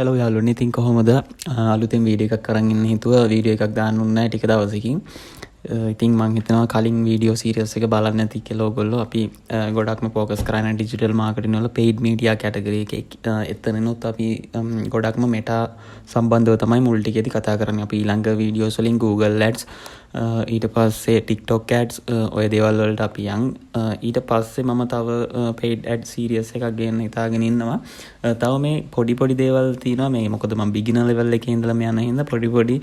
Hello යාළුවනේ, ඉතින් කොහොමද? අලුතෙන් වීඩියෝ එකක් අරන් ඉන්න හිතුවා. වීඩියෝ එකක් දාන්න උන්නේ නැහැ ටික දවසකින්. ඉතින් මං හිතනවා කලින් වීඩියෝ සීරීස් එක බලන්න නැති කියලා ඔයගොල්ලෝ. අපි ගොඩක්ම ෆෝකස් කරන්නේ ඩිජිටල් මාකටිං වල පේයිඩ් මීඩියා කැටගරි එකේ. එතනනොත් අපි ගොඩක්ම මෙටා සම්බන්ධව තමයි මුල් ටිකේදී කතා කරන්නේ. අපි ඊළඟ වීඩියෝස් වලින් Google Ads, ඊට පස්සේ TikTok Ads, ඔය දේවල් වලට අපි යන්. ඊට පස්සේ මම තව පේයිඩ් ඇඩ් සීරීස් එකක් ගේන්න හිතාගෙන ඉන්නවා. තව මේ පොඩි පොඩි දේවල් තියෙනවා මේ. මොකද මම බිගිනර් ලෙවල් එකේ ඉඳලම යන හින්දා පොඩි පොඩි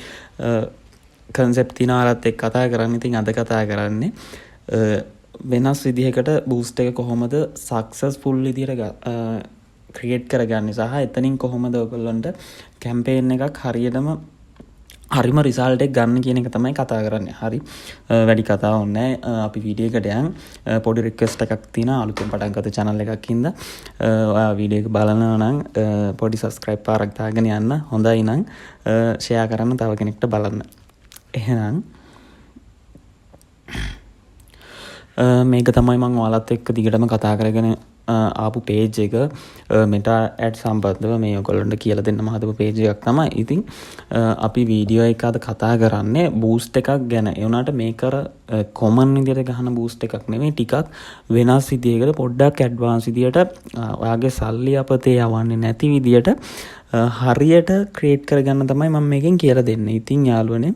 කන්සෙප්ට් තියෙනවා අරත් එක්ක කතා කරන්න. ඉතින් අද කතා කරන්නේ වෙනස් විදිහකට බූස්ට් එක කොහොමද සක්සස්ෆුල් විදිහට ක්‍රියේට් කරගන්නේ සහ එතනින් කොහොමද ඔයගොල්ලන්ට කැම්පේන් එකක් හරියටම හරිම රිසල්ට් එක ගන්න කියන එක තමයි කතා කරන්නේ. හරි. වැඩි කතා ඕනේ නැහැ. අපි වීඩියෝ එකට යන්. පොඩි රික්වෙස්ට් එකක් තියෙනවා, අලුතෙන් පටන් ගත්ත channel එකක් හින්දා. ඔයා වීඩියෝ එක බලනවා නම් පොඩි සබ්ස්ක්‍රයිබ් පාරක් දාගෙන යන්න. හොඳයි නම් ෂෙයා කරන්න තව කෙනෙක්ට බලන්න. එහෙනම් මේක තමයි මං ඔයාලත් එක්ක දිගටම කතා කරගෙන ආපු පේජ් එක. මෙටා ඇඩ් සම්බන්ධව මේ ඔයගොල්ලන්ට කියලා දෙන්නම හදපු පේජ් එකක් තමයි. ඉතින් අපි වීඩියෝ එක අද කතා කරන්නේ බූස්ට් එකක් ගැන. ඒ වුණාට මේක අර කොමන් විදියට ගහන බූස්ට් එකක් නෙමෙයි, ටිකක් වෙනස් විදියකට, පොඩ්ඩක් ඇඩ්වාන්ස් විදියට, ඔයාගේ සල්ලි අපතේ යවන්නේ නැති විදියට හරියට ක්‍රියේට් කරගන්න තමයි මම මේකෙන් කියලා දෙන්නේ. ඉතින් යාළුවනේ,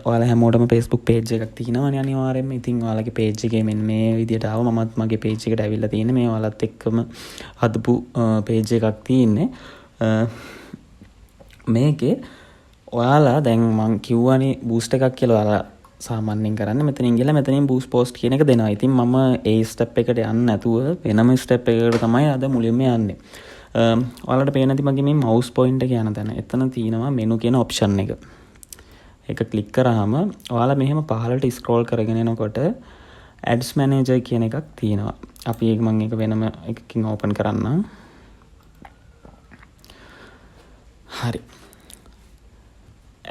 ඔයාලා හැමෝටම Facebook page එකක් තියෙනවනේ අනිවාර්යෙන්ම. ඉතින් ඔයාලගේ page එකේ මෙන්න මේ විදියට ආව. මමත් මගේ page එකට ඇවිල්ලා තියෙන්නේ. මේ ඔයාලත් එක්කම හදපු page එකක් තියෙන්නේ. මේකේ ඔයාලා දැන් මං කිව්වනේ බූස්ට් එකක් කියලා. ඔයාලා සාමාන්‍යයෙන් කරන්නේ මෙතනින් ගිහලා මෙතනින් බූස්ට් පෝස්ට් කියන එක දෙනවා. ඉතින් මම ඒ ස්ටෙප් එකට යන්නේ නැතුව වෙනම ස්ටෙප් එකකට තමයි අද මුලින්ම යන්නේ. ඔයාලට පේන ඇති මගේ මේ මවුස් පොයින්ට් එක යන තැන. එතන තියෙනවා මෙනු කියන ඔප්ෂන් එක. ඒක ක්ලික් කරාම ඔයාලා මෙහෙම පහළට ස්ක්‍රෝල් කරගෙන යනකොට ඇඩ්ස් මැනේජර් කියන එකක් තියෙනවා. අපි ඒක මම ඒක වෙනම එකකින් ඕපන් කරන්නම්. හරි.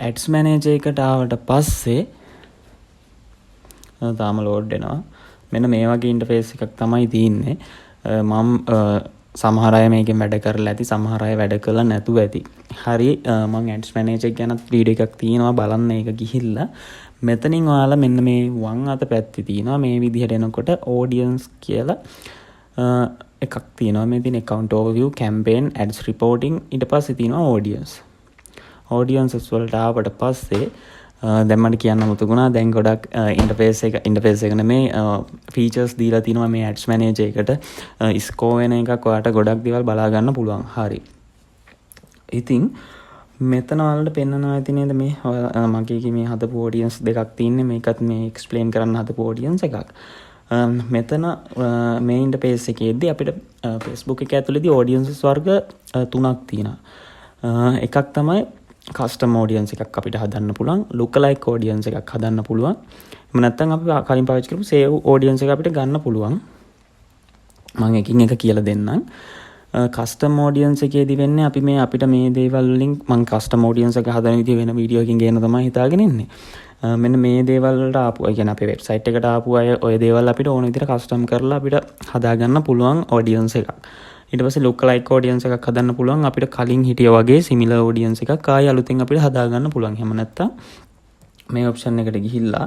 ඇඩ්ස් මැනේජර් එකට ආවට පස්සේ තාම ලෝඩ් වෙනවා. මෙන්න මේ වගේ ඉන්ටර්ෆේස් එකක් තමයි තියෙන්නේ. මම සමහර අය මේකෙන් වැඩ කරලා ඇති, සමහර අය වැඩ කරලා නැතුව ඇති. හරි, මං ඇඩ්ස් මැනේජර් ගැනත් වීඩියෝ එකක් තියෙනවා, බලන්න ඒක ගිහිල්ලා. මෙතනින් ඔයාලා මෙන්න මේ වම් අත පැත්තේ තියෙනවා මේ විදිහට එනකොට ඔඩියන්ස් කියලා එකක් තියෙනවා. මේ තියෙන account overview, campaign, ads reporting, ඊට පස්සේ තියෙනවා ඔඩියන්ස්. ඔඩියන්සස් වලට ආවට පස්සේ දැන් මට කියන්න අමතක වුණා, දැන් ගොඩක් ඉන්ටර්ෆේස් එක, ඉන්ටර්ෆේස් එක නෙමෙයි, ෆීචර්ස් දීලා තිනවා මේ ඇඩ්ස් මැනේජර් එකට. ස්කෝර් වෙන එකක් ඔයාලට ගොඩක් දේවල් බලා ගන්න පුළුවන්. හරි. ඉතින් මෙතන ඔයාලට පෙන්නනවා ඇති නේද මේ ඔයාලා මගේ එකේ මේ හදපු ඔඩියන්ස් දෙකක් තින්නේ. මේකත් මේ එක්ස්ප්ලেইন කරන්න හදපු ඔඩියන්ස් එකක්. මෙතන මේ ඉන්ටර්ෆේස් එකේදී අපිට Facebook එක ඇතුළේදී ඔඩියන්සස් වර්ග තුනක් තියෙනවා. එකක් තමයි කස්ටම් ඔඩියන්ස් එකක් අපිට හදන්න පුළුවන්, ලුක් ලයික් ඔඩියන්ස් එකක් හදන්න පුළුවන්. එහෙම නැත්නම් අපි කලින් පාවිච්චි කරපු සේව් ඔඩියන්ස් එක අපිට ගන්න පුළුවන්. මම එකින් එක කියලා දෙන්නම්. කස්ටම් ඔඩියන්ස් එකේදී වෙන්නේ අපි මේ අපිට මේ දේවල් වලින් මං කස්ටම් ඔඩියන්ස් එක හදන විදිය වෙන වීඩියෝ එකකින් ගේන්න තමයි හිතාගෙන ඉන්නේ. මෙන්න මේ දේවල් වලට ආපු, ඒ කියන්නේ අපේ වෙබ්සයිට් එකට ආපු අය, ඔය දේවල් අපිට ඕන විදිහට කස්ටම් කරලා අපිට හදාගන්න පුළුවන් ඔඩියන්ස් එකක්. ඊට පස්සේ ලුක් ලයික් ඔඩියන්ස් එකක් හදන්න පුළුවන්. අපිට කලින් හිටිය වගේ සිමිලර් ඔඩියන්ස් එකක් ආයෙ අලුතෙන් අපිට හදාගන්න පුළුවන්. එහෙම නැත්නම් මේ ඔප්ෂන් එකට ගිහිල්ලා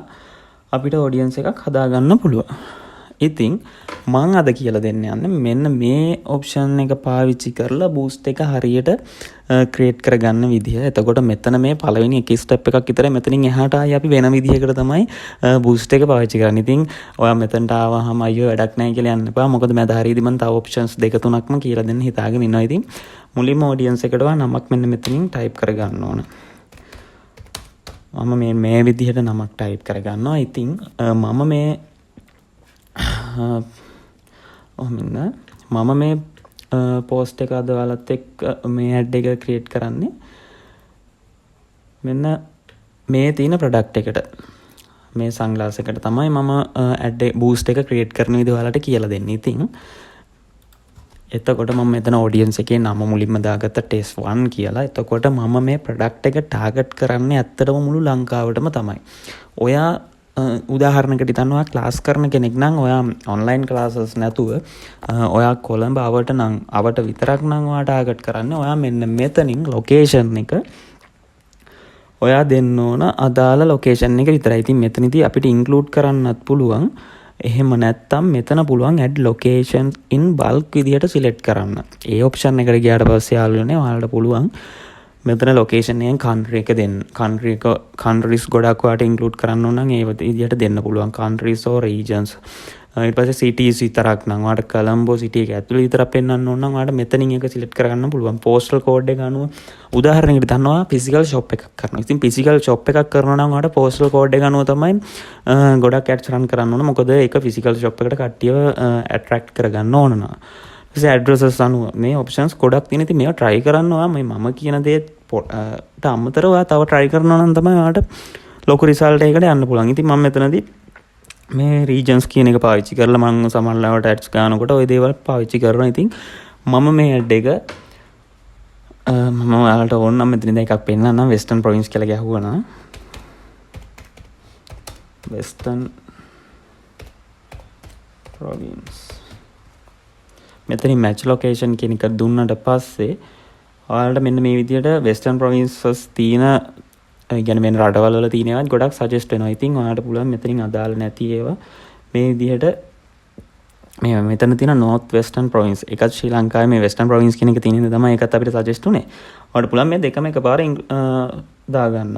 අපිට ඔඩියන්ස් එකක් හදාගන්න පුළුවන්. ඉතින් මං අද කියලා දෙන්න යන්නේ මෙන්න මේ ඔප්ෂන් එක පාවිච්චි කරලා බූස්ට් එක හරියට ක්‍රියේට් කරගන්න විදිහ. එතකොට මෙතන මේ පළවෙනි එක ස්ටෙප් එකක් විතරයි. මෙතනින් එහාට ආයේ අපි වෙන විදිහකට තමයි බූස්ට් එක පාවිච්චි කරන්නේ. ඉතින් ඔයා මෙතනට ආවහම අයියෝ වැඩක් නැහැ කියලා යන්න එපා. මොකද මැද හරියදී මං තව ඔප්ෂන්ස් දෙක තුනක්ම කියලා දෙන්න හිතාගෙන ඉන්නවා. ඉතින් මුලින්ම ඔඩියන්ස් එකට ඔයා නමක් මෙන්න මෙතනින් ටයිප් කරගන්න ඕන. මම මේ මේ විදිහට නමක් ටයිප් කරගන්නවා. ඉතින් මම මේ ඔහොම ඉන්න. මම මේ පෝස්ට් එක අද ඔයාලත් එක්ක මේ ඇඩ් එක ක්‍රියේට් කරන්නේ මෙන්න මේ තියෙන ප්‍රොඩක්ට් එකට, මේ සන්ග්ලාස් එකට තමයි මම ඇඩ් බූස්ට් එක ක්‍රියේට් කරන විදිහ ඔයාලට කියලා දෙන්නේ. ඉතින් එතකොට මම මෙතන ඔඩියන්ස් එකේ නම මුලින්ම දාගත්ත ටෙස්ට් 1 කියලා. එතකොට මම මේ ප්‍රොඩක්ට් එක ටාගට් කරන්නේ ඇත්තටම මුළු ලංකාවටම තමයි. ඔයා උදාහරණයකට හිතන්න, ඔයා ක්ලාස් කරන කෙනෙක් නම්, ඔයා ඔන්ලයින් ක්ලාසස් නැතුව ඔයා කොළඹ අවට නම්, අවට විතරක් නම් ඔයා ටාගට් කරන්නේ, ඔයා මෙන්න මෙතනින් ලොකේෂන් එක ඔයා දෙන්න ඕන අදාළ ලොකේෂන් එක විතරයි. ඉතින් මෙතනදී අපිට ඉන්ක්ලූඩ් කරන්නත් පුළුවන්. එහෙම නැත්තම් මෙතන පුළුවන් ඇඩ් ලොකේෂන් ඉන් බල්ක් විදිහට සිලෙක්ට් කරන්න. ඒ ඔප්ෂන් එකට ගියාට පස්සේ යාළුවනේ, ඔයාලට පුළුවන් මෙතන ලොකේෂන් එකෙන් කන්ට්‍රි එක දෙන්න. කන්ට්‍රි එක, කන්ට්‍රීස් ගොඩක් ඔයාලට ඉන්ක්ලූඩ් කරන්න ඕන නම් ඒ විදිහට දෙන්න පුළුවන්. Countries or regions. ඊට පස්සේ සිටීස් විතරක් නම්, ඔයාලට කොලම්බෝ සිටි එක ඇතුළේ විතරක් පෙන්වන්න ඕන නම්, ඔයාලට මෙතනින් එක සිලෙක්ට් කරගන්න පුළුවන්. පෝස්ටල් කෝඩ් එක අනුව, උදාහරණයකට හිතන්න ෆිසිකල් ෂොප් එකක් කරනවා. ඉතින් ෆිසිකල් ෂොප් එකක් කරනවා නම් ඔයාලට පෝස්ටල් කෝඩ් එක අනුව තමයි ගොඩක් ඇඩ්ස් රන් කරන්න ඕන. මොකද ඒක ෆිසිකල් ෂොප් එකට කට්ටියව ඇට්‍රැක්ට් කරගන්න ඕන නම්. ඊට ඇඩ්‍රසස් අනුව මේ ඔප්ෂන්ස් ගොඩක් තියෙන. ඉතින් මේවා try කරන්න ඔයා මේ මම කියන දේ ට අමතරව ඔයා තව try කරනවා නම් තමයි ඔයාලට ලොකු රිසල්ට් එකකට යන්න පුළුවන්. ඉතින් මම මෙතනදී මේ රීජන්ස් කියන එක පාවිච්චි කරලා මං සමහර වෙලාවට ඇඩ්ස් ගන්නකොට ඔය දේවල් පාවිච්චි කරනවා. ඉතින් මම මේ ඇඩ් එක මම ඔයාලට ඕන නම් මෙතන ඉඳන් එකක් පෙන්නන්නම්. වෙස්ටර්න් ප්‍රොවින්ස් කියලා ගැහුවා නම්, වෙස්ටර්න් ප්‍රොවින්ස්, මෙතනින් මැච් ලොකේෂන් කියන එක දුන්නට පස්සේ ඔයාලට මෙන්න මේ විදිහට වෙස්ටර්න් ප්‍රොවින්සස් තියෙන, ඒ කියන්නේ වෙන රටවල් වල තියෙන ඒවාත් ගොඩක් සජෙස්ට් වෙනවා. ඉතින් ඔයාලට පුළුවන් මෙතනින් අදාළ නැති ඒවා මේ විදිහට මේ මෙතන තියෙන නෝර්ත් වෙස්ටර්න් ප්‍රොවින්ස් එකත් ශ්‍රී ලංකාවේ මේ වෙස්ටර්න් ප්‍රොවින්ස් කියන එක තියෙන හින්දා තමයි ඒකත් අපිට සජෙස්ට් උනේ. ඔයාලට පුළුවන් මේ දෙකම එකපාර දාගන්න.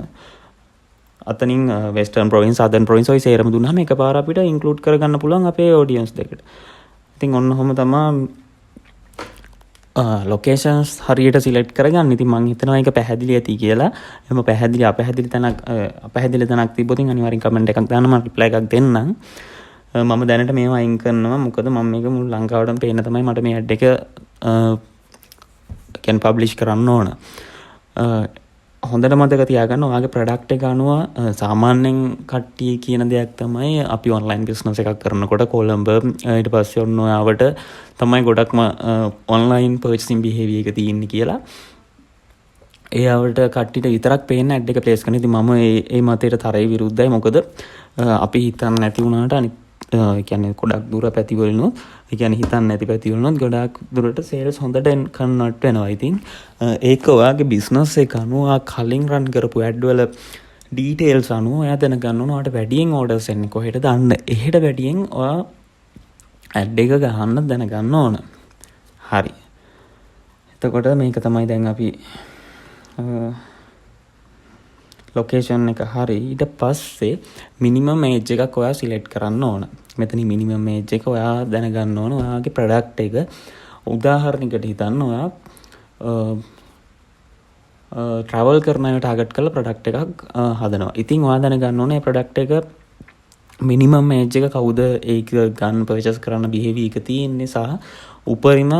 අතනින් වෙස්ටර්න් ප්‍රොවින්ස්, සදර්න් ප්‍රොවින්ස් ඔය සේරම දුන්නාම එකපාර අපිට ඉන්ක්ලූඩ් කරගන්න පුළුවන් අපේ ඔඩියන්ස් දෙකට. ඉතින් ඔන්න ඔහොම තමා ලොකේෂන්ස් හරියට සිලෙක්ට් කරගන්න. ඉතින් මං හිතනවා ඒක පැහැදිලි ඇති කියලා. එහෙම පැහැදිලි අපැහැදිලි තැනක් තිබ්බොත් අනිවාර්යෙන් කමෙන්ට් එකක් දාන්න, මම රිප්ලයි එකක් දෙන්නම්. මම දැනට මේවා අයින් කරනවා. මොකද මම මේක මුළු ලංකාවටම පේන්න තමයි මට මේ ඇඩ් එක කියන්නේ පබ්ලිෂ් කරන්න ඕන. හොඳට මතක තියාගන්න, ඔයාගේ ප්‍රොඩක්ට් එක අනුව සාමාන්‍යයෙන් කට්ටිය කියන දෙයක් තමයි අපි ඔන්ලයින් බිස්නස් එකක් කරනකොට කොළඹ, ඊට පස්සේ ඔන්න ඔයාවට තමයි ගොඩක්ම ඔන්ලයින් පර්චේසින් බිහේවියර් එක තියෙන්නේ කියලා. ඒ අවට කට්ටියට විතරක් පේන්න ඇඩ් එක ප්ලේස් කරන. ඉතින් මම ඒ ඒ මතයට තරයි විරුද්ධයි. මොකද අපි හිතන්නේ නැති වුණාට අනිත්, ඒ කියන්නේ ගොඩක් දුර පැතිවලිනුත්, ඒ කියන්නේ හිතන්නේ නැති පැතිවලිනුත් ගොඩාක් දුරට සේල්ස් හොඳට කන්වර්ට් වෙනවා. ඉතින් ඒක ඔයාගේ බිස්නස් එක අනුව, ඔයා කලින් රන් කරපු ඇඩ් වල ඩීටේල්ස් අනුව ඔයා දැනගන්න ඕන ඔයාට වැඩියෙන් ඕඩර්ස් එන්නේ කොහෙටද, අන්න එහෙට වැඩියෙන් ඔයා ඇඩ් එක ගහන්න දැනගන්න ඕන. හරි. එතකොට මේක තමයි දැන් අපි ලොකේෂන් එක හරි. ඊට පස්සේ මිනිමම් ඒජ් එකක් ඔයා සිලෙක්ට් කරන්න ඕන. මෙතන මිනිමම් ඒජ් එක ඔයා දැනගන්න ඕන ඔයාගේ ප්‍රොඩක්ට් එක. උදාහරණයකට හිතන්න, ඔයා ට්‍රැවල් කරන අය ටාගට් කරලා ප්‍රොඩක්ට් එකක් හදනවා. ඉතින් ඔයා දැනගන්න ඕනේ මේ ප්‍රොඩක්ට් එක මිනිමම් ඒජ් එක කවුද ඒක ගන්න, පර්චේස් කරන්න බිහේවියර් එක තියෙන්නේ සහ උපරිම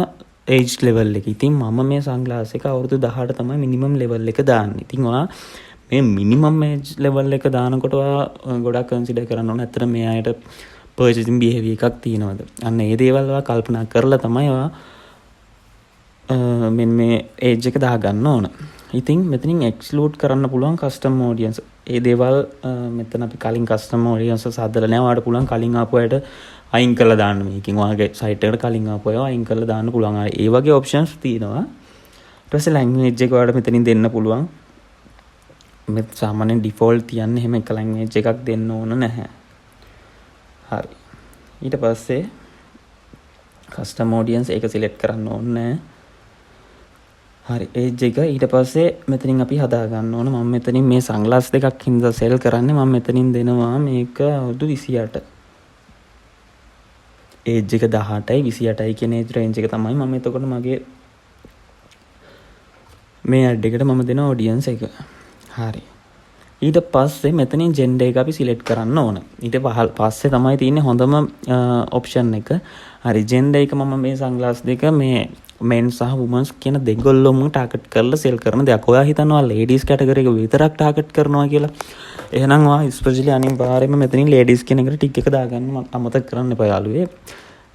ඒජ් ලෙවල් එක. ඉතින් මම මේ සන්ග්ලාස් එක අවුරුදු 18 තමයි මිනිමම් ලෙවල් එක දාන්නේ. ඉතින් ඔයා මේ මිනිමම් ඒජ් ලෙවල් එක දානකොට ඔයා ගොඩක් කන්සිඩර් කරන්න ඕන ඇත්තට මේ අයට පර්චේසින් බිහේවියර් එකක් තියෙනවද? අන්න ඒ දේවල් ඔයා කල්පනා කරලා තමයි ඔයා මෙන්න මේ ඒජ් එක දාගන්න ඕන. ඉතින් මෙතනින් එක්ස්ක්ලූඩ් කරන්න පුළුවන් කස්ටම් ඔඩියන්ස්. ඒ දේවල් මෙතන අපි කලින් කස්ටම් ඔඩියන්ස් හදලා නෑ. ඔයාලට පුළුවන් කලින් ආපු අයට අයින් කරලා දාන්න මේකෙන්. ඔයාගේ සයිට් එකට කලින් ආපු අයව අයින් කරලා දාන්න පුළුවන්. ඒ වගේ ඔප්ෂන්ස් තියෙනවා. ඊට පස්සේ ලැන්ග්වේජ් එක ඔයාලට මෙතනින් දෙන්න පුළුවන්. මේ සාමාන්‍යයෙන් ඩිෆෝල්ට් තියන්නේ, එහෙම එක ලැන්ග්වේජ් එකක් දෙන්න ඕන නැහැ. හරි. ඊට පස්සේ කස්ටම් ඔඩියන්ස් ඒක සිලෙක්ට් කරන්න ඕනේ නෑ. හරි, ඒජ් එක ඊට පස්සේ මෙතනින් අපි හදා ගන්න ඕන. මම මෙතනින් මේ සන්ග්ලාස් දෙකක් හින්දා සෙල් කරන්නේ. මම මෙතනින් දෙනවා මේක අවුරුදු 28. ඒජ් එක 18යි 28යි කියන ඒජ් රේන්ජ් එක තමයි මම එතකොට මගේ මේ ඇඩ් එකට මම දෙන ඔඩියන්ස් එක. හරි. ඊට පස්සේ මෙතනින් ජෙන්ඩර් එක අපි සිලෙක්ට් කරන්න ඕන. ඊට පස්සේ තමයි තියෙන්නේ හොඳම ඔප්ෂන් එක. හරි, ජෙන්ඩර් එක මම මේ සන්ග්ලාස් දෙක මේ මෙන් සහ වුමන්ස් කියන දෙගොල්ලොම ටාගට් කරලා සෙල් කරන දෙයක්. ඔයා හිතනවා ලේඩීස් කැටගරි එක විතරක් ටාගට් කරනවා කියලා. එහෙනම් ඔයා ස්පෙෂලි අනිවාර්යයෙන්ම මෙතනින් ලේඩීස් කියන එකට ටික් එක දාගන්න අමතක කරන්න එපා යාළුවේ.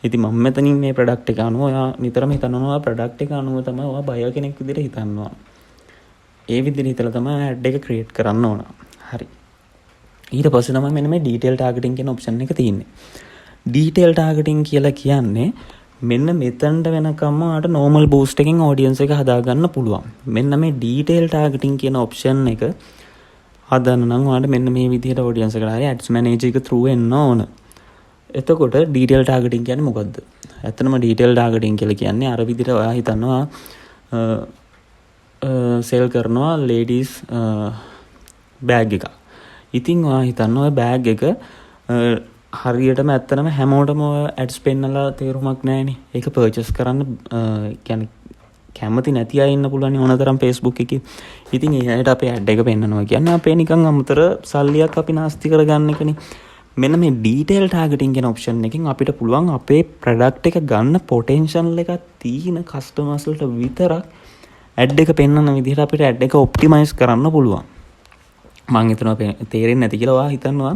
ඉතින් මම මෙතනින් මේ ප්‍රොඩක්ට් එක අනුව, ඔයා නිතරම හිතනවා ඔයා ප්‍රොඩක්ට් එක අනුව තමයි ඔයා බයර් කෙනෙක් විදිහට හිතන්න ඕන. ඒ විදිහට හිතලා තමයි ඇඩ් එක ක්‍රියේට් කරන්න ඕන. හරි. ඊට පස්සේ තමයි මෙන්න මේ ඩීටේල් ටාගටින් කියන ඔප්ෂන් එක තියෙන්නේ. ඩීටේල් ටාගටින් කියලා කියන්නේ මෙන්න මෙතනට වෙනකම්ම ඔයාට නෝමල් බූස්ට් එකෙන් ඔඩියන්ස් එක හදාගන්න පුළුවන්. මෙන්න මේ ඩීටේල් ටාගටින් කියන ඔප්ෂන් එක හදන්න නම් ඔයාලට මෙන්න මේ විදිහට ඔඩියන්ස් එකට හරි ඇඩ්ස් මැනේජර් එක ත්‍රූ එන්න ඕන. එතකොට ඩීටේල් ටාගටින් කියන්නේ මොකද්ද? ඇත්තටම ඩීටේල් ටාගටින් කියලා කියන්නේ අර විදිහට ඔයා හිතනවා සෙල් කරනවා ලේඩීස් බෑග් එකක්. ඉතින් ඔයා හිතන්න ඔය බෑග් එක හරියටම ඇත්තටම හැමෝටම ඔය ඇඩ්ස් පෙන්නලා තේරුමක් නෑනේ. ඒක පර්චේස් කරන්න කියන්නේ කැමති නැති අය ඉන්න පුළුවන් ඕන තරම් Facebook එකේ. ඉතින් ඒ අයට අපේ ඇඩ් එක පෙන්නනවා කියන්නේ අපේ නිකන් අමතර සල්ලියක් අපි නාස්ති කරගන්න එකනේ. මෙන්න මේ ඩීටේල් ටාගටින් කියන ඔප්ෂන් එකෙන් අපිට පුළුවන් අපේ ප්‍රොඩක්ට් එක ගන්න පොටෙන්ෂල් එකක් තියෙන කස්ටමර්ස්ලට විතරක් ඇඩ් එක පෙන්වන විදිහට අපිට ඇඩ් එක ඔප්ටිමයිස් කරන්න පුළුවන්. මං හිතනවා තේරෙන්නේ නැති කියලා. ඔයා හිතනවා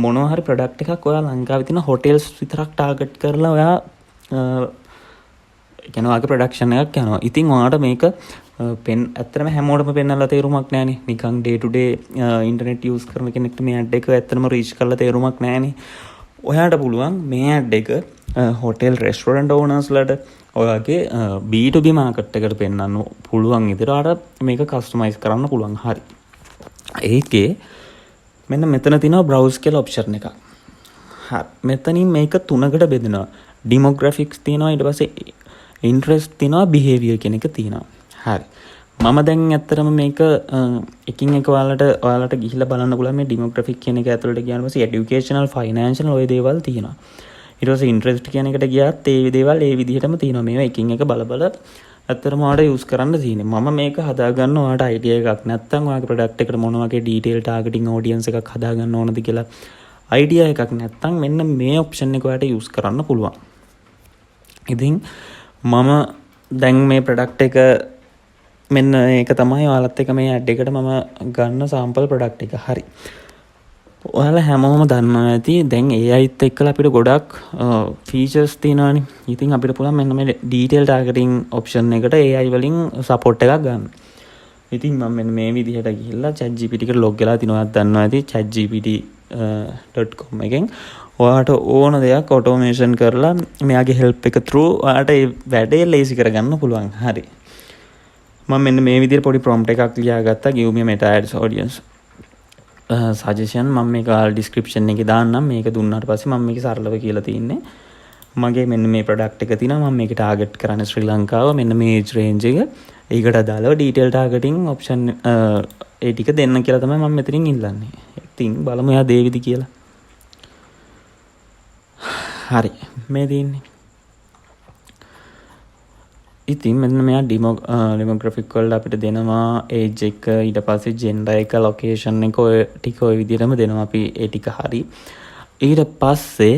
මොනවා හරි ප්‍රොඩක්ට් එකක් ඔයා ලංකාවේ තියෙන හොටෙල්ස් විතරක් ටාගට් කරලා ඔයා ඒ කියන්නේ ඔයාගේ ප්‍රොඩක්ෂන් එකක් යනවා. ඉතින් ඔයාට මේක ඇත්තටම හැමෝටම පෙන්නලා තේරුමක් නෑනේ. නිකන් ඩේ ටු ඩේ ඉන්ටර්නෙට් යූස් කරන කෙනෙක්ට මේ ඇඩ් එක ඇත්තටම රීච් කරලා තේරුමක් නෑනේ. ඔයාට පුළුවන් මේ ඇඩ් එක හොටෙල් රෙස්ටෝරන්ට් ඕනර්ස්ලට ඔයාගේ B2B market එකට පෙන්වන්න පුළුවන් විදිහට ඔයාට මේක කස්ටමයිස් කරන්න පුළුවන්. හරි. ඒකේ මෙන්න මෙතන තියෙනවා බ්‍රවුස් කියලා ඔප්ෂන් එකක්. හරි. මෙතනින් මේක තුනකට බෙදෙනවා. ඩෙමෝග්‍රැෆික්ස් තියෙනවා, ඊට පස්සේ ඉන්ට්‍රෙස්ට් තියෙනවා, බිහේවියර් කියන එක තියෙනවා. හරි. මම දැන් ඇත්තටම මේක එකින් එක ඔයාලට ගිහිල්ලා බලන්න පුළුවන්. මේ ඩෙමෝග්‍රැෆික් කියන එක ඇතුළට ගියාම පස්සේ එඩියුකේෂනල්, ෆයිනෑන්ෂල් ඔය දේවල් තියෙනවා. ඊට පස්සේ ඉන්ට්‍රෙස්ට් කියන එකට ගියත් ඒ දේවල් ඒ විදිහටම තියෙනවා. මේවා එකින් එක බල බල ඇත්තටම ඔයාලට යූස් කරන්න තියෙන්නේ. මම මේක හදාගන්න ඔයාලට අයිඩියා එකක් නැත්තම්, ඔයාගේ ප්‍රොඩක්ට් එකට මොන වගේ ඩීටේල් ටාගටින් ඔඩියන්ස් එකක් හදාගන්න ඕනද කියලා අයිඩියා එකක් නැත්තම්, මෙන්න මේ ඔප්ෂන් එක ඔයාලට යූස් කරන්න පුළුවන්. ඉතින් මම දැන් මේ ප්‍රොඩක්ට් එක, මෙන්න ඒක තමයි ඔයාලත් එක්ක මේ ඇඩ් එකට මම ගන්න සාම්පල් ප්‍රොඩක්ට් එක. හරි. ඔයාලා හැමෝම දන්නවා ඇති, දැන් AIත් එක්කලා අපිට ගොඩක් ෆීචර්ස් තියෙනවානේ. ඉතින් අපිට පුළුවන් මෙන්න මේ ඩීටේල් ටාගටින් ඔප්ෂන් එකට AI වලින් සපෝට් එකක් ගන්න. ඉතින් මම මෙන්න මේ විදිහට ගිහිල්ලා ChatGPT එකට ලොග් වෙලා තිනවා. ඔයාත් දන්නවා ඇති chatgpt.com එකෙන් ඔයාට ඕන දෙයක් ඔටෝමේෂන් කරලා මෙයාගේ හෙල්ප් එක through ඔයාට ඒ වැඩේ ලේසි කරගන්න පුළුවන්. හරි. මම මෙන්න මේ විදිහට පොඩි ප්‍රොම්ප්ට් එකක් ලියාගත්තා, "Give me a Meta ads audience suggestion". මම මේක ඔයාලා ඩිස්ක්‍රිප්ෂන් එකේ දාන්නම්. මේක දුන්නාට පස්සේ මම මේක සරලව කියලා තින්නේ. මගේ මෙන්න මේ ප්‍රොඩක්ට් එක තියෙනවා. මම මේක ටාගට් කරන්නේ ශ්‍රී ලංකාව, මෙන්න මේ ඒජ් රේන්ජ් එක. ඒකට අදාළව ඩීටේල් ටාගටින් ඔප්ෂන් ඒ ටික දෙන්න කියලා තමයි මම මෙතනින් ඉල්ලන්නේ. ඉතින් බලමු එයා දේවිද කියලා. හරි, මේ තියෙන්නේ. ඉතින් මෙන්න මෙයා ඩෙමෝග්‍රැෆික් වලට අපිට දෙනවා ඒජ් එක, ඊට පස්සේ ජෙන්ඩර් එක, ලොකේෂන් එක, ඔය ටික ඔය විදිහටම දෙනවා අපි ඒ ටික. හරි. ඊට පස්සේ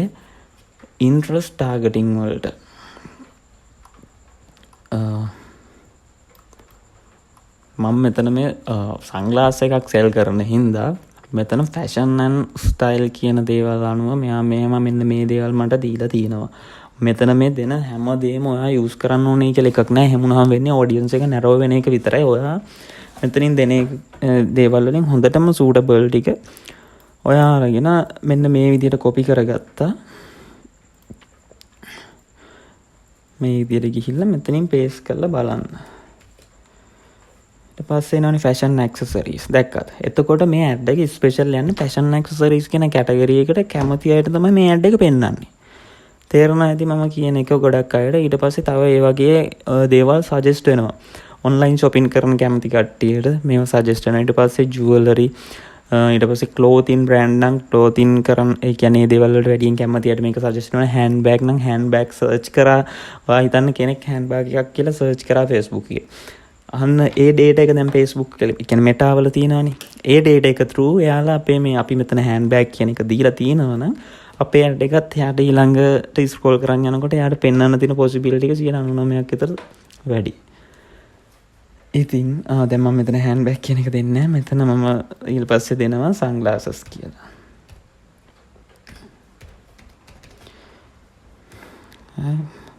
ඉන්ට්‍රස්ට් ටාගටින් වලට මම මෙතන මේ සන්ග්ලාස් එකක් සෙල් කරන හින්දා මෙතන ෆැෂන් ඇන්ඩ් ස්ටයිල් කියන දේවල් අනුව මෙයා මෙහෙම මෙන්න මේ දේවල් මට දීලා තියෙනවා. මෙතන මේ දෙන හැම දේම ඔයා යූස් කරන්න ඕනේ කියලා එකක් නෑ. එහෙම වුණාම වෙන්නේ ඔඩියන්ස් එක නැරෝ වෙන එක විතරයි. ඔයා මෙතනින් දෙන දේවල් වලින් හොඳටම සූටබල් ටික ඔයා අරගෙන මෙන්න මේ විදිහට කොපි කරගත්තා. මේ විදිහට ගිහිල්ලා මෙතනින් පේස්ට් කරලා බලන්න. ඊට පස්සේ එනවනේ ෆැෂන් ඇක්සසරීස්. දැක්කද? එතකොට මේ ඇඩ් එක ස්පෙෂල් යන්නේ ෆැෂන් ඇක්සසරීස් කියන කැටගරි එකට කැමති අයට තමයි මේ ඇඩ් එක පෙන්වන්නේ. තේරුණා ඇති මම කියන එක ගොඩක් අයට. ඊට පස්සේ තව ඒ වගේ දේවල් සජෙස්ට් වෙනවා. ඔන්ලයින් shopping කරන කැමති කට්ටියට මේවා සජෙස්ට් වෙනවා. ඊට පස්සේ ජුවලරි, ඊට පස්සේ ක්ලෝතින් බ්‍රෑන්ඩ් නම් ක්ලෝතින් කරන, ඒ කියන්නේ ඒ දේවල් වලට වැඩියෙන් කැමති අයට මේක සජෙස්ට් වෙනවා. හෑන්ඩ් බෑග් නම් හෑන්ඩ් බෑග් සර්ච් කරා, ඔයා හිතන්න කෙනෙක් හෑන්ඩ් බෑග් එකක් කියලා සර්ච් කරා Facebook එකේ. අන්න ඒ ඩේටා එක දැන් Facebook එකේ, ඒ කියන්නේ Meta වල තියෙනවනේ. ඒ ඩේටා එක through එයාලා අපේ මේ අපි මෙතන හෑන්ඩ් බෑග් කියන එක දීලා තියෙනවා නම් අපේ ඇඩ් එකත් එයාට ඊළඟට ස්ක්‍රෝල් කරන් යනකොට එයාට පෙන්වන්න තියෙන පොසිබිලිටි එක 99ක් විතර වැඩි. ඉතින් දැන් මම මෙතන හෑන්ඩ් බෑග් කියන එක දෙන්නේ නැහැ. මෙතන මම ඊට පස්සේ දෙනවා සන්ග්ලාසස් කියලා.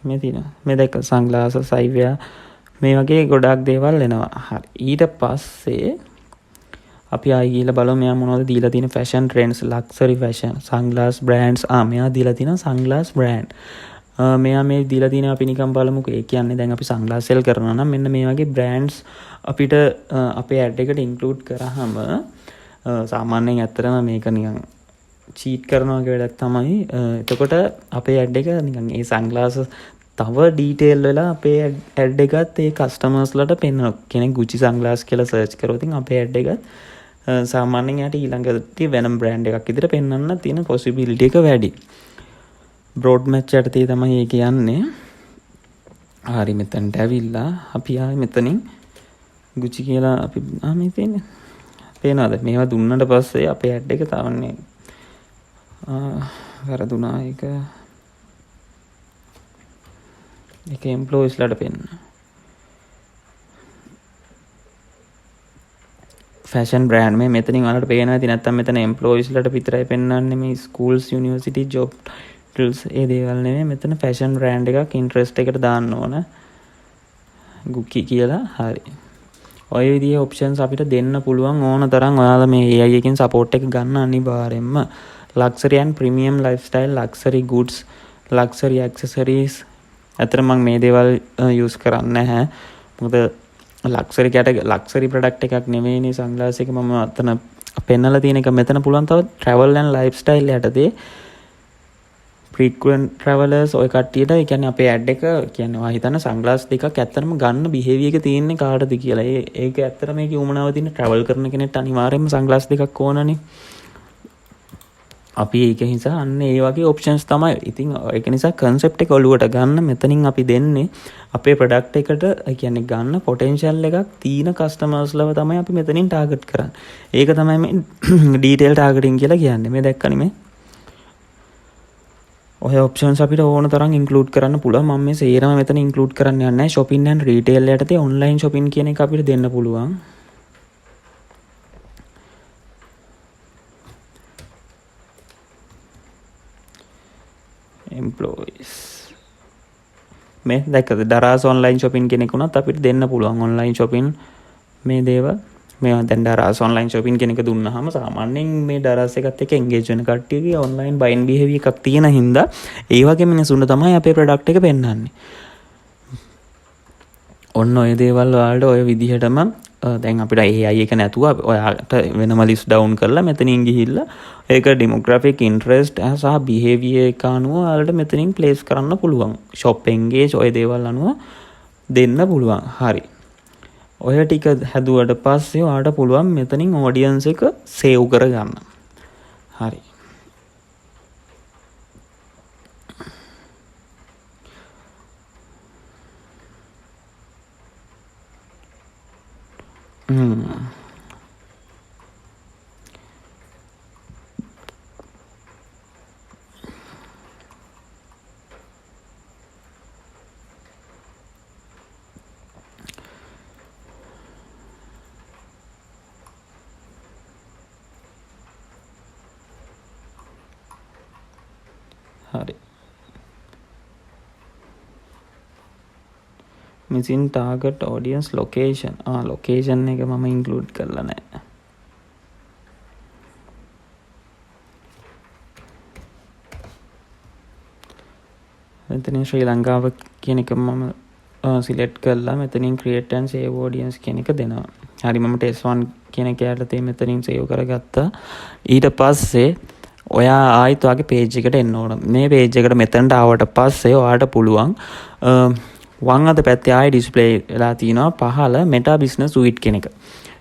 මේ තියෙනවා. මේ දැක්ක සන්ග්ලාසස්, අයිවෙයා, මේ වගේ ගොඩාක් දේවල් එනවා. හරි. ඊට පස්සේ අපි ආයි ගිහලා බලමු මෙයා මොනවද දීලා තියෙන fashion trends, luxury fashion, sunglass brands. මෙයා දීලා තියෙනවා සන්ග්ලාස් බ්‍රෑන්ඩ්. මෙයා මේ දීලා තියෙන අපි නිකන් බලමුකෝ. ඒ කියන්නේ දැන් අපි සන්ග්ලාස් සෙල් කරනවා නම් මෙන්න මේ වගේ බ්‍රෑන්ඩ්ස් අපිට අපේ ඇඩ් එකට ඉන්ක්ලූඩ් කරාම සාමාන්‍යයෙන් ඇත්තටම මේක නිකන් චීට් කරනවා වගේ වැඩක් තමයි. එතකොට අපේ ඇඩ් එක නිකන් ඒ සන්ග්ලාස් තව ඩීටේල් වෙලා අපේ ඇඩ් එකත් ඒ කස්ටමර්ස්ලට පෙන්වනවා. කෙනෙක් Gucci sunglass කියලා සර්ච් කරොත් ඉතින් අපේ ඇඩ් එකත් සාමාන්‍යයෙන් යාට ඊළඟට වෙනම බ්‍රෑන්ඩ් එකක් විදිහට පෙන්වන්න තියෙන පොසිබිලිටි එක වැඩි. බ්‍රෝඩ් මැච් යටතේ තමයි ඒක යන්නේ. හරි, මෙතනට ඇවිල්ලා අපි ආයේ මෙතනින් Gucci කියලා අපි මේ තියෙන්නේ. පේනවද? මේවා දුන්නට පස්සේ අපේ ඇඩ් එක තවන්නේ වැරදුනා ඒක. ඒක එම්ප්ලොයිස්ලාට පෙන්න. ෆැෂන් බ්‍රෑන්ඩ් මේ මෙතනින් ඔයාලට පේනවා ඇති. නැත්තම් මෙතන එම්ප්ලොයිස්ලාට විතරයි පෙන්වන්නේ මේ ස්කූල්ස්, යුනිවර්සිටි, ජොබ් ටයිටල්ස් ඒ දේවල් නෙමෙයි. මෙතන ෆැෂන් බ්‍රෑන්ඩ් එකක් ඉන්ට්‍රෙස්ට් එකට දාන්න ඕන Gucci කියලා. හරි, ඔය විදිහේ ඔප්ෂන්ස් අපිට දෙන්න පුළුවන් ඕන තරම්. ඔයාලා මේ AI එකෙන් සපෝට් එක ගන්න අනිවාර්යෙන්ම. Luxury and premium lifestyle, luxury goods, luxury accessories. ඇත්තටම මම මේ දේවල් යූස් කරන්නේ නැහැ. මොකද ලක්සරි ලක්සරි ප්‍රොඩක්ට් එකක් නෙමෙයිනේ සන්ග්ලාස් එක මම අතන පෙන්නලා තියෙන එක. මෙතන පුළුවන් තව ට්‍රැවල් ඇන්ඩ් ලයිෆ්ස්ටයිල් යටතේ ෆ්‍රීක්වන්ට් ට්‍රැවලර්ස් ඔය කට්ටියට, ඒ කියන්නේ අපේ ඇඩ් එක කියන්නේ ඔයා හිතන්න සන්ග්ලාස් දෙකක් ඇත්තටම ගන්න බිහේවියර් එක තියෙන්නේ කාටද කියලා. ඒක ඇත්තටම මේකේ උවමනාව තියෙන ට්‍රැවල් කරන කෙනෙක්ට අනිවාර්යයෙන්ම සන්ග්ලාස් දෙකක් ඕනනේ. අපි ඒක නිසා අන්න ඒ වගේ ඔප්ෂන්ස් තමයි. ඉතින් ඒක නිසා කන්සෙප්ට් එක ඔලුවට ගන්න. මෙතනින් අපි දෙන්නේ අපේ ප්‍රොඩක්ට් එකට, ඒ කියන්නේ ගන්න පොටෙන්ෂල් එකක් තියෙන කස්ටමර්ස්ලව තමයි අපි මෙතනින් ටාගට් කරන්නේ. ඒක තමයි මේ ඩීටේල් ටාගටින් කියලා කියන්නේ. මේ දැක්කනේ මේ ඔය ඔප්ෂන්ස් අපිට ඕන තරම් ඉන්ක්ලූඩ් කරන්න පුළුවන්. මම මේ සේරම මෙතන ඉන්ක්ලූඩ් කරන්න යන්නේ නැහැ. shopping and retail යටතේ online shopping කියන එක අපිට දෙන්න පුළුවන්. Employees මේ දැක්කද දරාස් ඔන්ලයින් shopping කෙනෙක් වුණත් අපිට දෙන්න පුළුවන් ඔන්ලයින් shopping මේ දේවල්. මේවා දැන් දරාස් ඔන්ලයින් shopping කෙනෙක් දුන්නාම සාමාන්‍යයෙන් මේ දරාස් එකත් එක්ක එන්ගේජ් වෙන කට්ටියගේ ඔන්ලයින් බයින් බිහේවියර් එකක් තියෙන හින්දා ඒ වගේ මිනිසුන්ට තමයි අපේ ප්‍රොඩක්ට් එක පෙන්වන්නේ. ඔන්න ඔය දේවල් ඔයාලට ඔය විදිහටම දැන් අපිට AI එක නැතුව ඔයාට වෙනම ලිස්ට් ඩවුන් කරලා මෙතනින් ගිහිල්ලා ඒක ඩෙමෝග්‍රැෆික් ඉන්ට්‍රෙස්ට් සහ බිහේවියර් එක අනුව ඔයාලට මෙතනින් ප්ලේස් කරන්න පුළුවන්. ෂොප් එන්ගේජ් ඔය දේවල් අනුව දෙන්න පුළුවන්. හරි. ඔය ටික හැදුවට පස්සේ ඔයාලට පුළුවන් මෙතනින් ඔඩියන්ස් එක සේව් කරගන්න. හරි. හරි. Missing target audience location. Location එක මම ඉන්ක්ලූඩ් කරලා නෑ. මෙතනින් ශ්‍රී ලංකාව කියන එක මම සිලෙක්ට් කරලා මෙතනින් create and save audience කියන එක දෙනවා. හරි, මම test 1 කියන එක යටතේ මෙතනින් සේව් කරගත්තා. ඊට පස්සේ ඔයා ආයිත් ඔයාගේ පේජ් එකට එන්න ඕන. මේ පේජ් එකට මෙතනට ආවට පස්සේ ඔයාට පුළුවන් වම් අත පැත්තේ ආයි ඩිස්ප්ලේ වෙලා තිනවා පහළ Meta Business Suite කියන එක.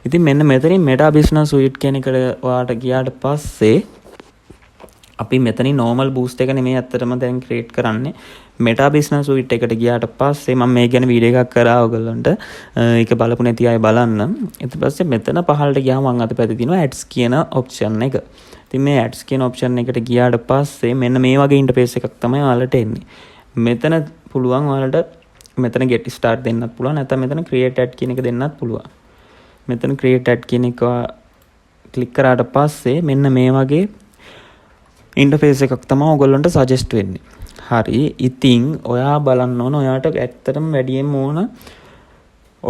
ඉතින් මෙන්න මෙතනින් Meta Business Suite කියන එකට ඔයාට ගියාට පස්සේ අපි මෙතනින් normal boost එක නෙමෙයි ඇත්තටම දැන් ක්‍රියේට් කරන්නේ. Meta Business Suite එකට ගියාට පස්සේ මම මේ ගැන වීඩියෝ එකක් කරා ඔයගොල්ලන්ට. ඒක බලපු නැති අය බලන්න. ඊට පස්සේ මෙතන පහළට ගියාම වම් අත පැත්තේ තියෙනවා ads කියන ඔප්ෂන් එක. ඉතින් මේ ads කියන ඔප්ෂන් එකට ගියාට පස්සේ මෙන්න මේ වගේ ඉන්ටර්ෆේස් එකක් තමයි ඔයාලට එන්නේ. මෙතන පුළුවන් ඔයාලට මෙතන get start දෙන්නත් පුළුවන්, නැත්නම් මෙතන create ad කියන එක දෙන්නත් පුළුවන්. මෙතන create ad කියන එක ක්ලික් කරාට පස්සේ මෙන්න මේ වගේ ඉන්ටර්ෆේස් එකක් තමයි ඔයගොල්ලන්ට සජෙස්ට් වෙන්නේ. හරි, ඉතින් ඔයා බලන්න ඕන ඔයාට ඇත්තටම වැඩියෙන්ම ඕන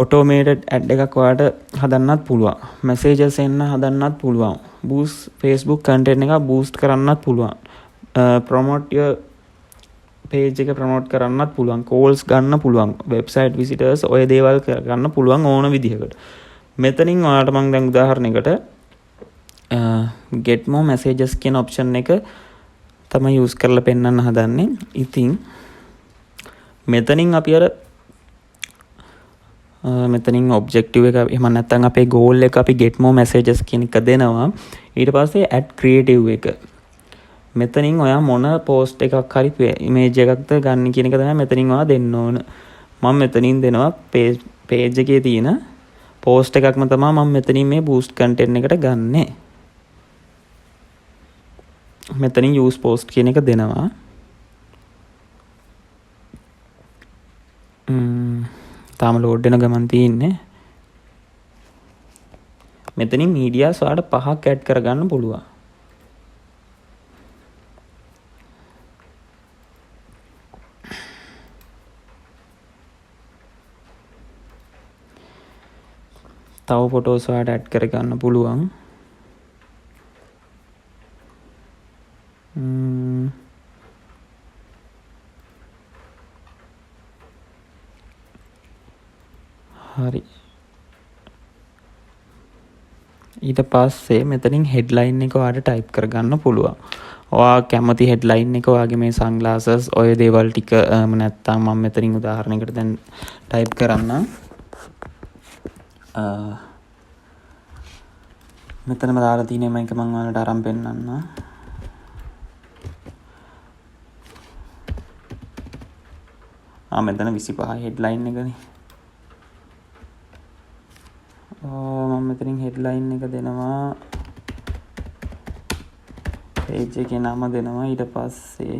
ඔටෝමේටඩ් ඇඩ් එකක් ඔයාට හදන්නත් පුළුවන්. මැසේජස් එන්න හදන්නත් පුළුවන්. බූස්ට් Facebook content එකක් බූස්ට් කරන්නත් පුළුවන්. ප්‍රොමෝට් your page එක ප්‍රොමෝට් කරන්නත් පුළුවන්. කෝල්ස් ගන්න පුළුවන්. වෙබ්සයිට් විසිටර්ස් ඔය දේවල් කරගන්න පුළුවන් ඕන විදිහකට. මෙතනින් ඔයාලට මම දැන් උදාහරණයකට get more messages කියන ඔප්ෂන් එක තමයි යූස් කරලා පෙන්වන්න හදන්නේ. ඉතින් මෙතනින් අපි අර මෙතනින් ඔබ්ජෙක්ටිව් එක එහෙම නැත්නම් අපේ ගෝල් එක අපි get more messages කියන එක දෙනවා. ඊට පස්සේ add creative එක. මෙතනින් ඔයා මොන පෝස්ට් එකක් හරි ඉමේජ් එකක්ද ගන්න කියන එක තමයි මෙතනින් ඔයා දෙන්න ඕන. මම මෙතනින් දෙනවා පේජ් එකේ තියෙන පෝස්ට් එකක්ම තමයි මම මෙතනින් මේ බූස්ට් කන්ටෙන්ට් එකට ගන්නෙ. මෙතනින් use post කියන එක දෙනවා. තාම ලෝඩ් වෙන ගමන් තියෙන්නේ. මෙතනින් මීඩියාස් ඔයාලට පහක් ඇඩ් කරගන්න පුළුවන්. තව ෆොටෝස් ඔයාලට ඇඩ් කරගන්න පුළුවන්. හරි. ඊට පස්සේ මෙතනින් හෙඩ්ලයින් එක ඔයාලට ටයිප් කරගන්න පුළුවන්. ඔයා කැමති හෙඩ්ලයින් එක ඔයාගේ මේ සන්ග්ලාසස් ඔය දේවල් ටික නැත්තම් මම මෙතනින් උදාහරණයකට දැන් ටයිප් කරන්නම්. මෙතනම දාලා තියෙන මේක මම ඔයාලට අරන් පෙන්නන්නම්. මෙතන 25 හෙඩ්ලයින් එකනේ. මම මෙතනින් හෙඩ්ලයින් එක දෙනවා. පේජ් එකේ නම දෙනවා. ඊට පස්සේ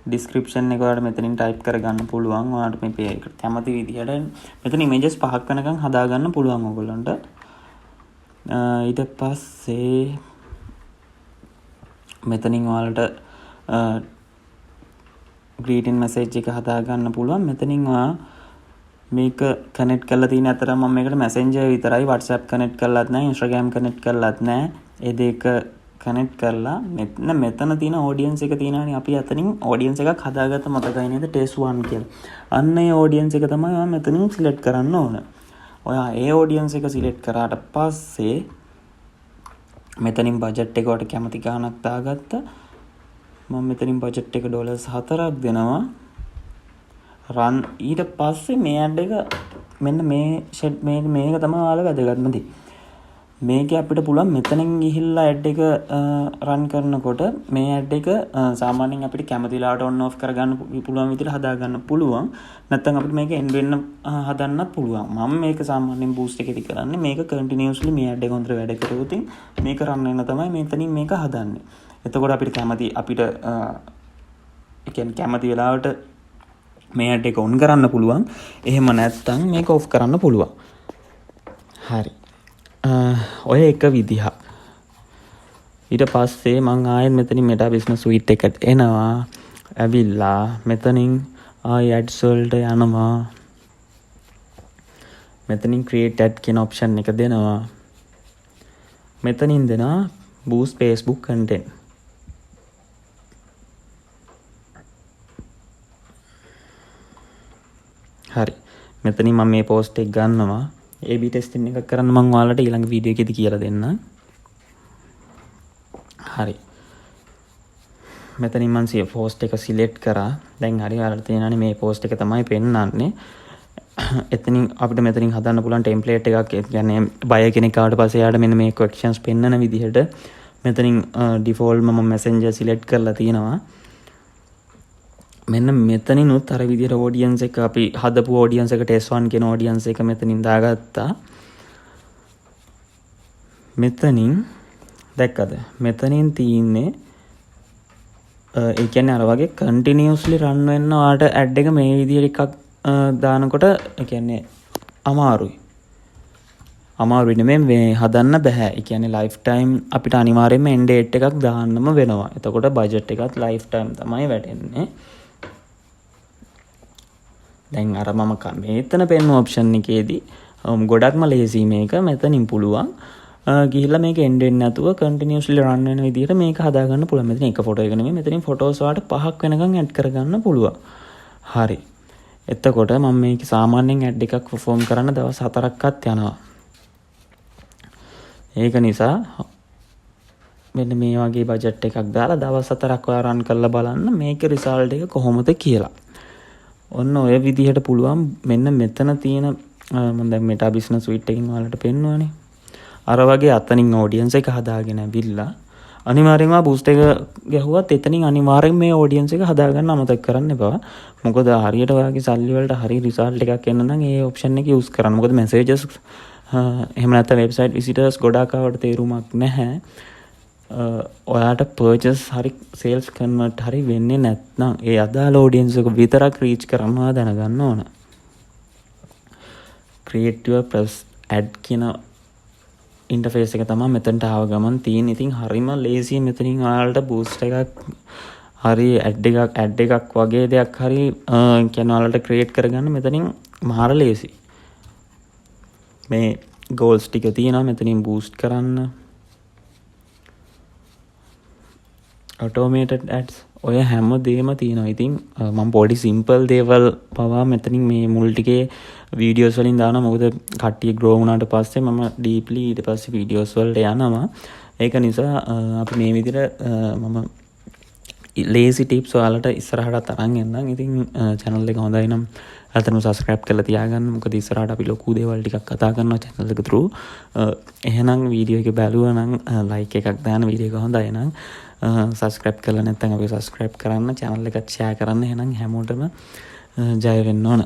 ඩිස්ක්‍රිප්ෂන් එක ඔයාලට මෙතනින් ටයිප් කරගන්න පුළුවන්. ඔයාලට මේ පේජ් එකට කැමති විදිහට මෙතන ඉමේජස් පහක් වෙනකන් හදාගන්න පුළුවන් ඔයගොල්ලන්ට. ඊට පස්සේ මෙතනින් ඔයාලට ග්‍රීටින් මැසේජ් එක හදාගන්න පුළුවන්. මෙතනින් ඔයා මේක කනෙක්ට් කරලා තියෙන අතර මම මේකට මැසෙන්ජර් විතරයි WhatsApp connect කරලත් නැහැ, Instagram connect කරලත් නැහැ. ඒ දෙක කනෙක්ට් කරලා මෙතන මෙතන තියෙන ඔඩියන්ස් එක තියෙනවනේ. අපි අතනින් ඔඩියන්ස් එකක් හදාගත්ත මතකයි නේද ටෙස්ට් 1 කියලා. අන්න ඒ ඔඩියන්ස් එක තමයි ඔයා මෙතනින් සිලෙක්ට් කරන්න ඕන. ඔයා ඒ ඔඩියන්ස් එක සිලෙක්ට් කරාට පස්සේ මෙතනින් බජට් එක ඔයාට කැමති ගාණක් දාගත්තා. මම මෙතනින් බජට් එක ඩොලර්ස් 4ක් දෙනවා. රන් ඊට පස්සේ මේ ඇඩ් එක මෙන්න මේ ෂෙඩ් මේ මේක තමයි ඔයාලා වැදගත්ම දේ. මේකේ අපිට පුළුවන් මෙතනින් ගිහිල්ලා ඇඩ් එක රන් කරනකොට මේ ඇඩ් එක සාමාන්‍යයෙන් අපිට කැමති වෙලාවට ඔන් ඔෆ් කරගන්න පුළුවන් විදිහට හදාගන්න පුළුවන්. නැත්නම් අපිට මේක එන්ඩ් වෙන්න හදන්නත් පුළුවන්. මම මේක සාමාන්‍යයෙන් බූස්ට් එකේදී කරන්නේ මේක කන්ටිනියස්ලි මේ ඇඩ් එක හොඳට වැඩ කරුවොත් මේක රන් වෙන තමයි මෙතනින් මේක හදන්නේ. එතකොට අපිට කැමති අපිට ඒ කියන්නේ කැමති වෙලාවට මේ ඇඩ් එක ඔන් කරන්න පුළුවන්. එහෙම නැත්නම් මේක ඔෆ් කරන්න පුළුවන්. හරි. ඔය එක විදිහක්. ඊට පස්සේ මං ආයෙත් මෙතනින් Meta Business Suite එකට එනවා. ඇවිල්ලා මෙතනින් ආයෙ ඇඩ්ස් වලට යනවා. මෙතනින් create ad කියන ඔප්ෂන් එක දෙනවා. මෙතනින් දෙනවා boost Facebook content. හරි. මෙතනින් මම මේ පෝස්ට් එක ගන්නවා. AB testing එකක් කරන්න මං ඔයාලට ඊළඟ වීඩියෝ එකේදී කියලා දෙන්නම්. හරි. මෙතනින් මං පෝස්ට් එක සිලෙක්ට් කරා. දැන් හරි ඔයාලට තේරෙනවනේ මේ පෝස්ට් එක තමයි පෙන්වන්නේ. එතනින් අපිට මෙතනින් හදන්න පුළුවන් ටෙම්ප්ලේට් එකක්. ඒ කියන්නේ බයර් කෙනෙක් ආවට පස්සේ එයාට මෙන්න මේ ක්වෙස්චන්ස් පෙන්වන විදිහට මෙතනින් ඩිෆෝල්ට් මම මැසෙන්ජර් සිලෙක්ට් කරලා තියෙනවා. මෙන්න මෙතනිනුත් අර විදිහට ඔඩියන්ස් එක අපි හදපු ඔඩියන්ස් එක ටෙස්ට් 1 කියන ඔඩියන්ස් එක මෙතනින් දාගත්තා. මෙතනින් දැක්කද? මෙතනින් තියෙන්නේ ඒ කියන්නේ අර වගේ කන්ටිනියස්ලි රන් වෙන්න ඔයාලට ඇඩ් එක මේ විදිහට එකක් දානකොට ඒ කියන්නේ අමාරුයි. අමාරුයි නෙමෙයි මේ හදන්න බෑ. ඒ කියන්නේ ලයිෆ් ටයිම් අපිට අනිවාර්යයෙන්ම එන්ඩ් ඩේට් එකක් දාන්නම වෙනවා. එතකොට බජට් එකත් ලයිෆ් ටයිම් තමයි වැටෙන්නේ. දැන් අර මම මෙතන පෙන්වන ඔප්ෂන් එකේදී ගොඩක්ම ලේසි මේක. මෙතනින් පුළුවන් ගිහිල්ලා මේක එන්ඩ් වෙන්නේ නැතුව කන්ටිනියස්ලි රන් වෙන විදිහට මේක හදාගන්න පුළුවන්. මෙතන එක ෆොටෝ එක නෙමෙයි, මෙතනින් ෆොටෝස් වලට පහක් වෙනකන් ඇඩ් කරගන්න පුළුවන්. හරි. එතකොට මම මේක සාමාන්‍යයෙන් ඇඩ් එකක් පර්ෆෝම් කරන්න දවස් 4ක්වත් යනවා. ඒක නිසා මෙන්න මේ වගේ බජට් එකක් දාලා දවස් 4ක් ඔයා රන් කරලා බලන්න මේකේ රිසල්ට් එක කොහොමද කියලා. ඔන්න ඔය විදිහට පුළුවන් මෙන්න මෙතන තියෙන මම දැන් මෙටා බිස්නස් සුයිට් එකකින් ඔයාලට පෙන්නුවානේ. අර වගේ අතනින් ඔඩියන්ස් එක හදාගෙන ඇවිල්ලා අනිවාර්යෙන්ම බූස්ට් එක ගැහුවත් එතනින් අනිවාර්යෙන් මේ ඔඩියන්ස් එක හදාගන්න අමතක කරන්න එපා. මොකද හරියට ඔයාගේ සල්ලි වලට හරි රිසල්ට් එකක් එන්න නම් ඒ ඔප්ෂන් එක යූස් කරන්න. මොකද මැසේජස් එහෙම නැත්නම් වෙබ්සයිට් විසිටර්ස් ගොඩාක් ආවට තේරුමක් නැහැ. ඔයාට පර්චස් හරි සේල්ස් කන්වර්ට් හරි වෙන්නේ නැත්නම් ඒ අදාළ ඔඩියන්ස් එක විතරක් රීච් කරන්න ඔයා දැනගන්න ඕන. Create your first ad කියන ඉන්ටර්ෆේස් එක තමයි මෙතනට ආව ගමන් තියෙන්නේ. ඉතින් හරිම ලේසියි මෙතනින් ඔයාලට බූස්ට් එකක් හරි ඇඩ් එකක් වගේ දෙයක් හරි කියන්නේ ඔයාලට ක්‍රියේට් කරගන්න මෙතනින් මාර ලේසි. මේ ගෝල්ස් ටික තියෙනවා මෙතනින් බූස්ට් කරන්න. ඔටෝමේටඩ් ඇඩ්ස් ඔය හැම දේම තියෙනවා. ඉතින් මම පොඩි සිම්පල් දේවල් පවා මෙතනින් මේ මුල් ටිකේ වීඩියෝස් වලින් දානවා. මොකද කට්ටිය ග්‍රෝ වුණාට පස්සේ මම ඩීප්ලි ඊට පස්සේ වීඩියෝස් වලට යනවා. ඒක නිසා අපි මේ විදිහට මම ලේසි ටිප්ස් ඔයාලට ඉස්සරහටත් අරන් එන්නම්. ඉතින් චැනල් එක හොඳයි නම් ඇත්තටම සබ්ස්ක්‍රයිබ් කරලා තියාගන්න. මොකද ඉස්සරහට අපි ලොකු දේවල් ටිකක් කතා කරනවා චැනල් එක through. එහෙනම් වීඩියෝ එක බැලුවා නම් ලයික් එකක් දාන්න, වීඩියෝ එක හොඳයි නම්. සබ්ස්ක්‍රයිබ් කරලා නැත්නම් අපි සබ්ස්ක්‍රයිබ් කරන්න, චැනල් එකත් ෂෙයා කරන්න. එහෙනම් හැමෝටම ජය වෙන්න ඕන.